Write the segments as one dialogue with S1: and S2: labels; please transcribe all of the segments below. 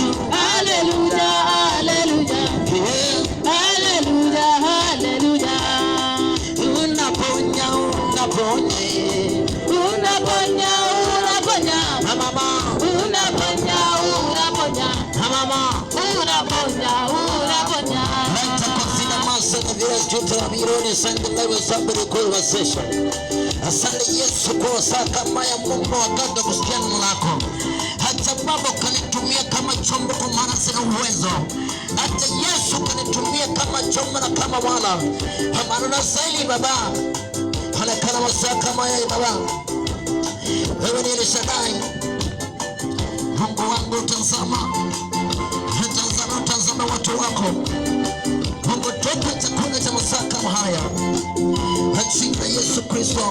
S1: Yesu.
S2: Haleluya, haleluya. Haleluya, haleluya.
S1: Unaponya, unaponya.
S2: Unaponya, unaponya.
S1: Mama,
S2: Unaponya, unaponya.
S1: mama.
S2: Unaponya, unaponya.
S1: Leta kofina masa na vile juta la mironi sende lewe sabiri kwa session. Asante Yesu kwa saa kama ya Mungu wakati wa kusikia neno lako. Hata Baba ukanitumia kama chombo kwa maana sina uwezo. Hata Yesu ukanitumia kama chombo na kama wala. Kwa maana unastahili Baba. Onekana masaa kama ya Baba. Wewe ni El Shaddai. Mungu wangu tazama. Tazama, tazama watu wako. Mungu tupe chakula cha masaa kama haya. Kwa jina la Yesu Kristo.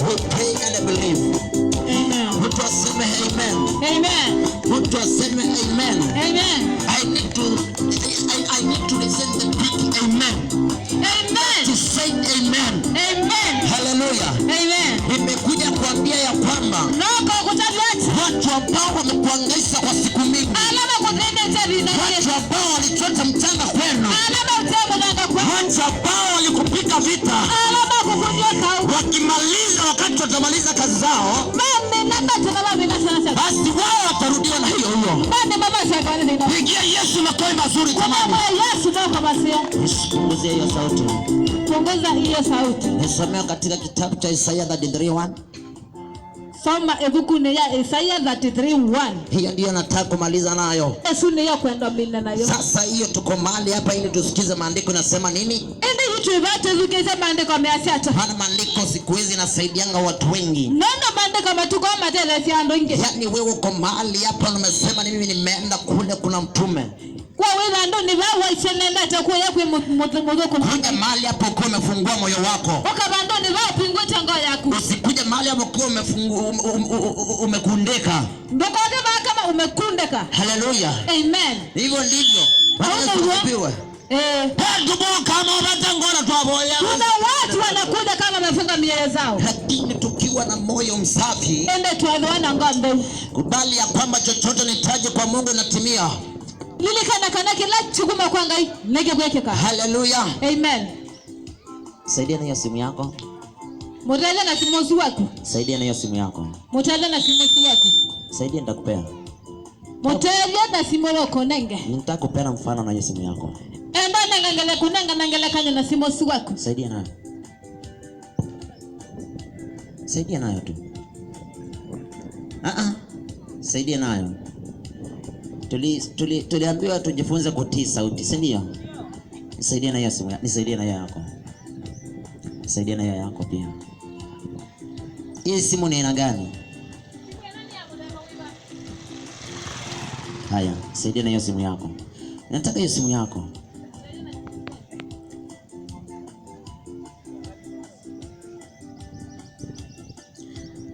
S1: We pray and believe.
S2: Amen.
S1: Mtu aseme amen.
S2: Amen.
S1: Mtu aseme amen.
S2: Amen.
S1: I need to listen the big amen.
S2: Amen.
S1: To say amen.
S2: Amen.
S1: Hallelujah.
S2: Amen.
S1: Nimekuja kuambia ya kwamba
S2: Noko kutavyacha.
S1: watu ambao wamekuhangaisha kwa siku mingi,
S2: Alama kutende vina.
S1: watu ambao walichota mchanga kwenu,
S2: Alama utemo nanga kwa.
S1: watu ambao walikupiga vita,
S2: Alama kukunyoka.
S1: wakimaliza, wakati watamaliza kazi zao,
S2: Mame namba tena mame na sana.
S1: basi wao watarudiwa na hiyo hiyo.
S2: Mame mama sakani nina.
S1: Pigia Yesu makofi mazuri jamani.
S2: Mama Yesu ndio masia.
S1: Punguzie hiyo sauti.
S2: Punguza hiyo sauti.
S1: Nisomea katika kitabu cha Isaya 33:1.
S2: Soma ebuku ne ya Isaya 33:1.
S1: Hiyo ndiyo nataka kumaliza nayo.
S2: Yesu ne ya kwenda mina nayo.
S1: Sasa hiyo tuko mahali hapa ili tusikize maandiko nasema nini.
S2: Ende yitu ibate zukeze maandiko measiata.
S1: Maana maandiko siku hizi nasaidianga watu wengi.
S2: Nono maandiko matuko matele siando inge.
S1: Yaani wewe uko mahali hapa na umesema ni mimi nimeenda kule kuna mtume.
S2: Kwa wewe ndo ni wewe ichenenda takuwa yakwe muthuku.
S1: Kuja mahali hapo ukiwa umefungua moyo wako.
S2: Ukabando ni wewe pingwe tango yaku.
S1: Usikuja mahali hapo ukiwa umekundika.
S2: Ndokote kama umekundeka.
S1: Haleluya.
S2: Amen.
S1: Hivyo ndivyo. Bwana Yesu
S2: Hauna
S1: asifiwe.
S2: Kuna watu wanakuja kama wamefunga mioyo zao.
S1: Lakini tukiwa na moyo msafi,
S2: Ende tuelewana ngombe.
S1: kubali ya kwamba chochote nitaje kwa Mungu natimia.
S2: Lilikana kana kila chukuma kwa ngai nege kwekeka.
S1: Haleluya.
S2: Amen.
S1: Saidia na hiyo simu yako.
S2: Mutale na simosi wako.
S1: Saidia na hiyo simu yako.
S2: Mutale na simosi wako.
S1: Saidia, nitakupea.
S2: Mutale na simoloko nenge.
S1: Nitakupea mfano na hiyo simu yako.
S2: Enda nengele kunenga nengele kanya na simosi wako.
S1: Saidia nayo. Saidia nayo tu. Saidia nayo. Tuliambiwa tujifunze kutii sauti, si ndio? Nisaidie na hiyo simu, nisaidie na hiyo yako. Nisaidie na hiyo yako pia. Hii simu ni aina gani? Haya, nisaidie na hiyo simu yako. Nataka hiyo simu yako.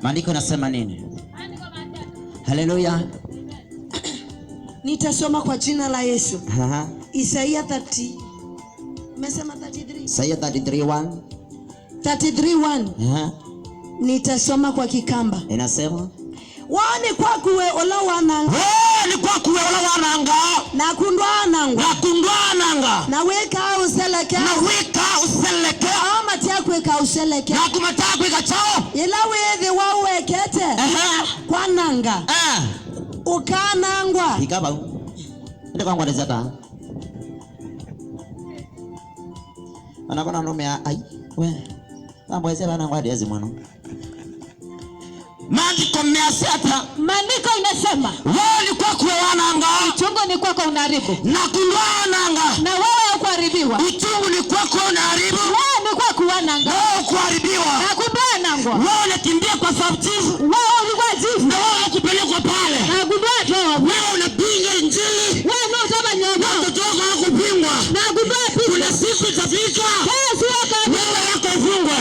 S1: Maandiko yanasema nini? Haleluya.
S3: Nitasoma kwa jina la Yesu.
S1: Aha.
S3: Isaia 30. Umesema 33?
S1: Isaia 33:1.
S3: 33:1.
S1: Aha.
S3: Nitasoma kwa Kikamba.
S1: Inasema
S3: Wani kwakuwe ola wananga.
S1: Wani kwakuwe ola wananga.
S3: Na kundwa anangwa.
S1: Na kundwa ananga.
S3: Na weka useleke.
S1: Na weka useleke.
S3: Ama tia kweka useleke.
S1: Na kumataa kweka chao.
S3: Ila wewe wawekete.
S1: Aha.
S3: Kwa nanga.
S1: Ah.
S3: Ukanangwa.
S1: Ikaba. Ndio kwangu anaweza. Anakona nome ai we. Mambo bana ngwa diazi mwana. Maandiko measeta.
S2: Maandiko inasema
S1: wewe ni kwako wananga.
S2: Uchungu ni kwako unaharibu.
S1: Na kunwananga.
S2: Na wewe hukuharibiwa.
S1: Uchungu ni kwako unaharibu.
S2: Wewe ni kwako wananga.
S1: Wewe hukuharibiwa.
S2: Na kunwanangwa.
S1: Wewe unakimbia kwa sauti.
S2: Wewe ulikuwa jivu.
S1: Na wewe hukupelekwa pale.
S2: Na kunwanangwa.
S1: Wewe unapinga Injili.
S2: Wewe ndio utabanywa.
S1: Watoto wako hawakupingwa.
S2: Na kunwanangwa.
S1: Kuna siku itafika.
S2: Yesu wako.
S1: Wewe yako ufungwe.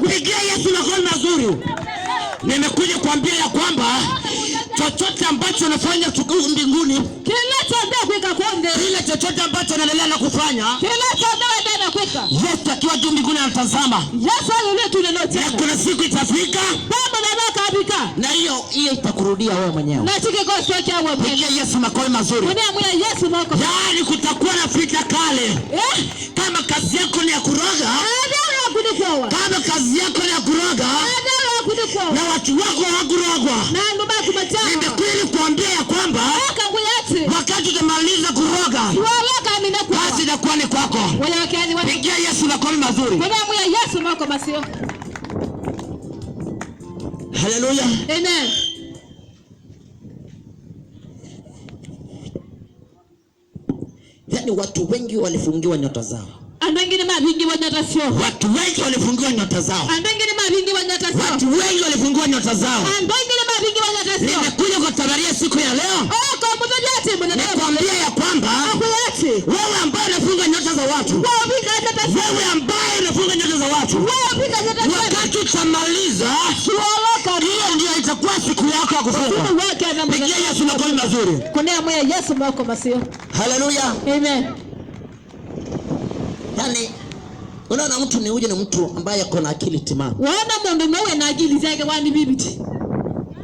S1: Pigia Yesu makofi mazuri. Nimekuja kuambia ya kwamba chochote ambacho unafanya mbinguni, kile chochote ambacho unaendelea na kufanya, Yesu akiwa juu juu mbinguni anatazama.
S2: Yesu aliulia tuneno
S1: Na
S2: tena.
S1: kuna siku itafika
S2: Baba na kabika.
S1: na hiyo itakurudia wewe mwenyewe.
S2: Na chike kwa soki awe mwene.
S1: Pigia Yesu makofi mazuri.
S2: Kunia muya Yesu moko.
S1: Yaani kutakuwa na vita kale.
S2: Eh?
S1: Kama kazi yako ni ya kuroga,
S2: Adhabu ya kudikwa.
S1: kama kazi yako ni ya kuroga
S2: Adhabu ya kudikwa.
S1: na watu wako hawakurogwa,
S2: Na nduba kumatano.
S1: nimekuja kuambia ya kwamba
S2: Aka nguyati.
S1: wakati utamaliza kuroga,
S2: Wala kamina kwa.
S1: kazi itakuwa ni kwako.
S2: Wala wakazi wa.
S1: Pigia Yesu makofi mazuri.
S2: Kunia muya Yesu moko masio.
S1: Haleluya.
S2: Amen.
S1: Yaani watu wengi walifungiwa nyota zao.
S2: Andu wengine mavingi wanyata sio.
S1: Watu wengi walifungiwa nyota zao.
S2: Andu wengine mavingi wanyata sio.
S1: Watu wengi walifungiwa nyota zao.
S2: Andu wengine mavingi wanyata sio.
S1: Nimekuja kutabaria siku ya leo
S2: Oko mutonyati mwana.
S1: nikwambia ya kwamba
S2: Akuyati.
S1: wewe ambaye unafunga nyota za watu,
S2: Wao pinga nyota sio.
S1: wewe ambaye unafunga nyota za watu,
S2: Wao pinga nyota sio.
S1: wakati utamaliza,
S2: Wala
S1: hiyo ndio itakuwa siku yako ya kufunga.
S2: wake na
S1: Pigia Yesu makofi mazuri.
S2: Kunia muya Yesu moko masio.
S1: Haleluya.
S2: Amen.
S1: Yaani unaona mtu ni huyu ni mtu ambaye ako na akili timamu.
S2: Wana mundu nowe na akili zake wani bibiti.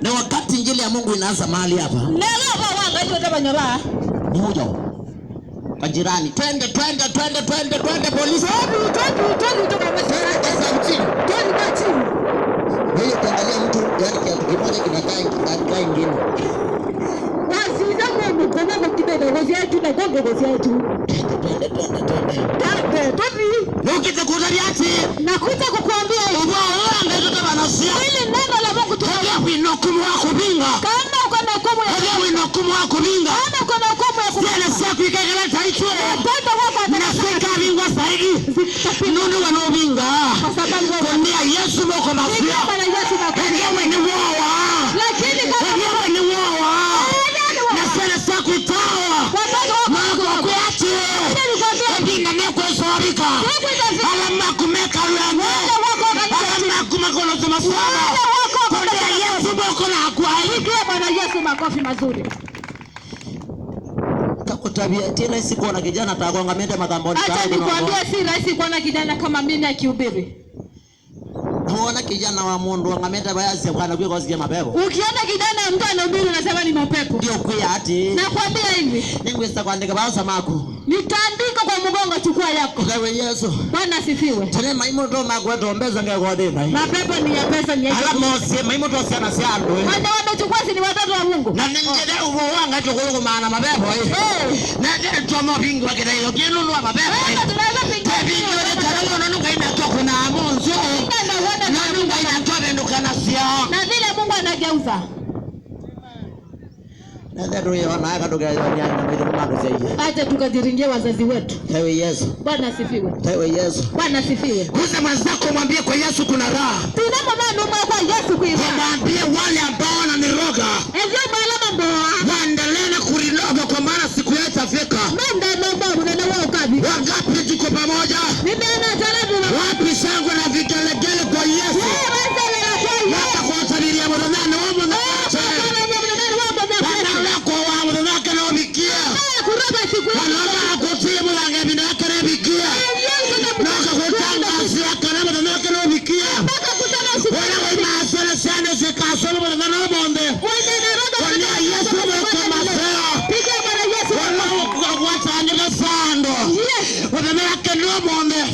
S1: Na wakati injili ya Mungu inaanza mahali hapa,
S2: Lelo ba wanga hiyo tabanya ba.
S1: ni huyo kwa jirani, twende twende twende twende twende polisi,
S2: Twende twende twende toka
S1: twende kwa sauti.
S2: Twende kwa chini.
S1: Wewe ukiangalia mtu, yaani kiatu kimoja kinakaa ingine.
S2: Wasiza mundu kona kibebe ngozi yetu na gongo ngozi yetu.
S1: Twende twende twende twende.
S2: Twende twende.
S1: Ukitakuta vyati
S2: Nakuja kukuambia hivi.
S1: ubora ndio banasia.
S2: Hili neno la Mungu tu.
S1: Kaya winokumu wa kubinga.
S2: Kama uko na hukumu ya
S1: Kaya winokumu wa kubinga.
S2: kama uko na hukumu ya
S1: Sasa
S2: kubinga.
S1: siku ikakala taicho.
S2: Watoto wako
S1: Na sika bingwa saidi. Nunu wanobinga.
S2: Kwa sababu wewe
S1: Kwambia Yesu moko masia.
S2: Bwana Yesu na
S1: Wenyewe ni wowa.
S2: Lakini kama
S1: Wenyewe ni wowa. Na sasa siku tawa.
S2: watoto wako
S1: Mako kuache. Ndinga neko sorika. Alama kumeka rweme. Alama kumeka no tumasaba. Kwambia Yesu moko na kwai.
S2: Pigia Bwana Yesu makofi mazuri.
S1: Kakutabia tena sikuona kijana atagonga mende madhamboni.
S2: Acha nikwambie si rahisi kuona kijana kama mimi akihubiri.
S1: Tuona kijana wa mundu angamenda bayazi bwana kwa kwa mapepo.
S2: Ukiona kijana mtu anahubiri unasema ni mapepo.
S1: Ndio kwa ati.
S2: Nakwambia hivi,
S1: Ningweza kuandika basa mako.
S2: nitaandika kwa mgongo, chukua yako.
S1: Kwa Yesu.
S2: Bwana asifiwe.
S1: Tene maimu ndo magweto mbeza ngegwa
S2: Mapepo ni ya pesa ni ya.
S1: Ala mose maimu ndo sana siandu.
S2: Wale wamechukua si ni watoto wa Mungu.
S1: Na ningede ubuwanga tukulu maana mapepo.
S2: Eh.
S1: Na ndio tomo bingi wakidaiyo kinunua mapepo.
S2: Wewe tunaweza pinga.
S1: Bingi wale taralo nonuka inatoa kuna amonzo. Nonuka inatoa benduka na sia.
S2: Na vile Mungu anageuza. Acha tukajiringie wazazi wetu.
S1: Ewe Yesu.
S2: Bwana asifiwe.
S1: Ewe Yesu.
S2: Bwana asifiwe.
S1: Gusa mwenzako mwambie kwa Yesu kuna raha.
S2: Tunamwomba kwa Yesu kuiba.
S1: Mwambie wale ambao wananiroga
S2: Ezio malama mboa.
S1: waendelee na kuriroga kwa maana siku yao itafika.
S2: Manda mboa unana wao kabi.
S1: Wangapi tuko pamoja?
S2: Mimi ana talabu na
S1: Wapi shangwe na vigelegele kwa Yesu?
S2: Wewe wazee kwa Yesu.
S1: Hata kwa tabiria mwanadamu wa Mungu.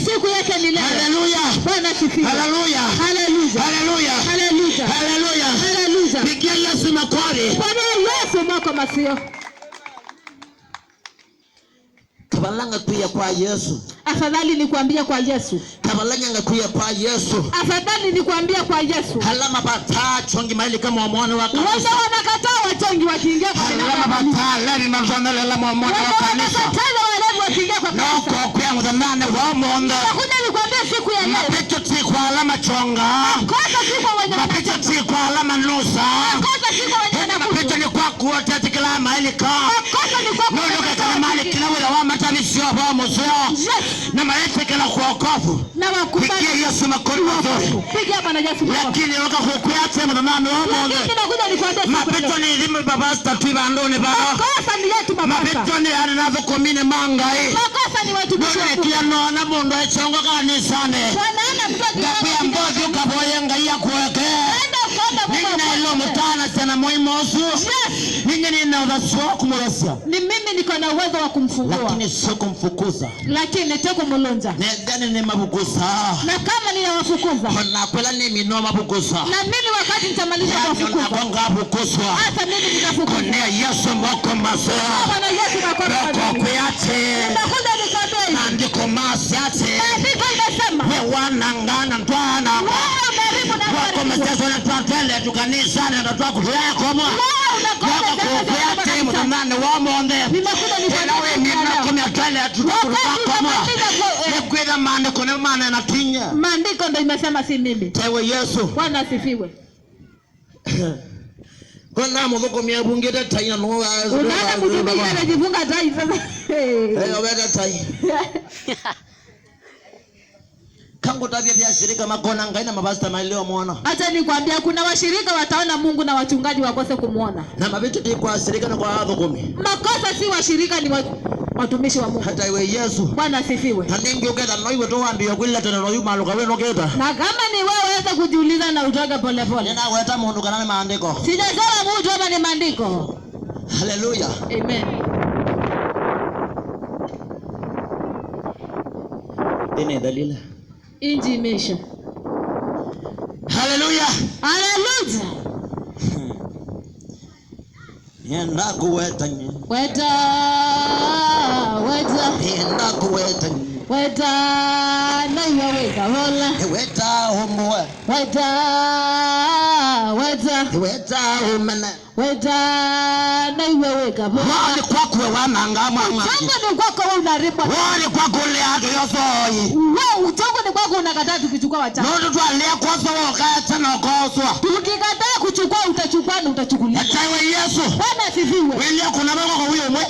S2: Siku yake ni leo.
S1: Haleluya.
S2: Bwana asifiwe.
S1: Haleluya.
S2: Haleluya.
S1: Haleluya.
S2: Haleluya.
S1: Haleluya.
S2: Haleluya.
S1: Pigia Yesu makofi.
S2: Bwana Yesu mwako masio.
S1: Kabalanga kuya kwa Yesu.
S2: Afadhali nikwambia kwa Yesu.
S1: Kabalanga kuya kwa Yesu.
S2: Afadhali nikwambia kwa Yesu.
S1: Halama bata chongi maili kama mwana wa
S2: Wao
S1: kanisa.
S2: wanakataa wachongi wakiingia kwa
S1: Halama bata leni mazana la mwana wa kanisa.
S2: Wanakataa walevi wakiingia kwa kanisa.
S1: Noko kwa mudhanane wa monde.
S2: Nakuja nikwambia siku ya leo.
S1: Mapecho ti kwa alama chonga.
S2: Kosa si kwa wenye
S1: Mapecho ti kwa alama nusa.
S2: Kosa si kwa wenye
S1: Mapecho ni kwa kuotea kila maili ka.
S2: Kosa ni kwa
S1: Nono kama mali kila wala wa matabisho wa muzeo.
S2: Yes.
S1: Na maete kila kuokofu.
S2: Na wakubali.
S1: Pigia Yesu makofi mazuri.
S2: Pigia Bwana Yesu makofi.
S1: Lakini waka kukuacha mwanadamu wa monde.
S2: Lakini nakuja nikwambia siku ya leo.
S1: Mapecho ni elimu baba statu bandoni baba.
S2: Makosa ni yetu mapasta.
S1: Mapecho ni anavyo komine manga eh.
S2: Makosa Kama ni watumishi wa Mungu.
S1: Nonekĩa nona mũndũ echongo kanisani.
S2: Wanaona mtu
S1: Ngakwĩa
S2: akiona
S1: mbothi ũkavoye Ngai akweke.
S2: Enda ukaomba Mungu
S1: Ninyi na ilo
S2: akuokoe.
S1: mutana sana muhimu ucio.
S2: Yes.
S1: Ninyi nina udhaifu wa kumurasya.
S2: Ni mimi niko na uwezo wa kumfungua.
S1: Lakini sio kumfukuza.
S2: Lakini sio kumlonja.
S1: Nethani ni mabugusa.
S2: Na kama ninawafukuza.
S1: Onakwela ni mino mabugusa.
S2: Na mimi wakati nitamaliza kuwafukuza.
S1: Nakonga buguswa.
S2: Hata mimi nitafukuzwa.
S1: Konea Yesu moko masea.
S2: Bwana Yesu makofi
S1: Roko
S2: mazuri.
S1: kwiate.
S2: Nimekuja nikwambie hivi.
S1: Andiko masiate.
S2: Maandiko inasema
S1: We wanangana ntwana.
S2: wewe umeharibu na
S1: Wako
S2: kuharibu.
S1: meseso na twatwele tukanisane na twakutuyakoma.
S2: Wewe unakosa
S1: Wako
S2: zaka za
S1: kukwate
S2: kanisa.
S1: mutanane wa monde.
S2: Nimekuja nikwambie
S1: Ela we mina komya twele tutakutuyakoma. Nikwitha maandiko ni mana na tinya.
S2: Maandiko ndio imesema si mimi.
S1: Tewe Yesu.
S2: Bwana asifiwe.
S1: Kona muthukumi abungite tai na no.
S2: Unaona mtumishi anajifunga tai sasa.
S1: Eh, obeta tai. Kangu tabia pia shirika makona ngai na mabasta maileo mwana.
S2: Acha nikwambia kuna washirika wataona Mungu na wachungaji wakose kumwona.
S1: Na mabitu ti kwa shirika na kwa athukumi.
S2: Makosa si washirika ni watumishi wa Mungu.
S1: Hata iwe Yesu.
S2: Bwana asifiwe.
S1: Na ningi uketha no iwe tuwambia kwile tena no yumaluka we noketa.
S2: Na kama ni wewe weza kujiuliza na utoke pole pole.
S1: Nina weta mundu kana ni maandiko.
S2: Sijasema mtu hapa ni maandiko.
S1: Haleluya.
S2: Amen.
S1: Ini dalila.
S2: Inji imeisha.
S1: Haleluya.
S2: Haleluya.
S1: Nienda kuweta nye.
S2: Weta weta
S1: Nienda kuweta nye.
S2: weta na iwe weta hola.
S1: Weta umwe.
S2: Weta weta
S1: Weta umene.
S2: weta na iwe weka hola.
S1: Wali kwakwe wananga mwana.
S2: Uchungu ni kwako wewe unaribwa.
S1: Wali kwakule atu yosoi.
S2: Wewe uchungu ni kwako unakataa tukichukua wachanga.
S1: Nundu twalia kwoso wokaete nokoswa.
S2: Tukikataa kuchukua utachukua na utachukuliwa.
S1: Etewe Yesu.
S2: Bwana asifiwe.
S1: Wilia kuna moko kwa huyo mwe.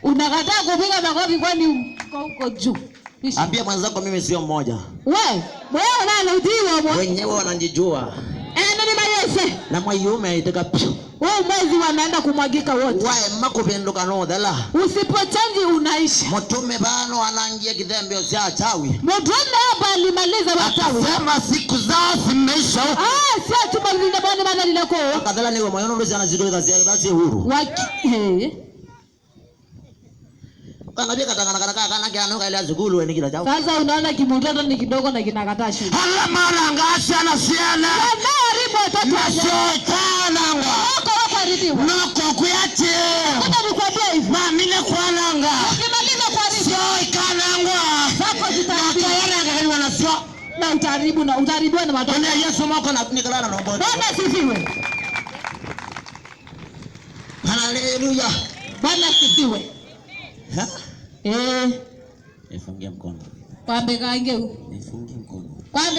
S2: Unakataa kupiga makofi kwani uko huko juu. Ishi.
S1: Ambia mwenzako mimi sio mmoja.
S2: Wewe, wewe nani utiwa mwa?
S1: Wenyewe wananijua.
S2: Eh, nani mayese?
S1: Na mwaiume aitika pyu.
S2: Wewe mwezi wanaenda kumwagika wote.
S1: Wae makuvinduka nothela.
S2: Usipochanji unaisha.
S1: Mutume bano anangia kithembeo sya chawi.
S2: Mtume hapa alimaliza wachawi.
S1: Akasema siku zao zimeisha.
S2: Ah, si atuma linda bwana maana linako.
S1: Akathela niwe moyo nundu ciana citũ itha ciĩ huru.
S2: Waki. Eh.
S1: Kana bia katangana kana kana kana kaila cukuru we nikira chao.
S2: Sasa unaona kimtoto ni kidogo na kinakataa shule.
S1: Hala maranga ciana ciana.
S2: Wanaoharibu watoto wa
S1: Nacio ikanangwa.
S2: wako wako
S1: Noko kwiatie.
S2: Ngoja nikwambie hivi.
S1: Mamine kwananga.
S2: Ukimaliza kuharibu
S1: Cio ikanangwa.
S2: zako zitaharibiwa
S1: Nakayaranga nacio.
S2: na utaharibu na utaharibiwa na watoto.
S1: One Yesu moko na nikalana nombo.
S2: Bwana asifiwe.
S1: Haleluya.
S2: Bwana asifiwe.
S1: Ha?
S2: Eh,
S1: Nifungie mkono.
S2: kwambe kange
S1: Nifungie mkono.
S2: kwambe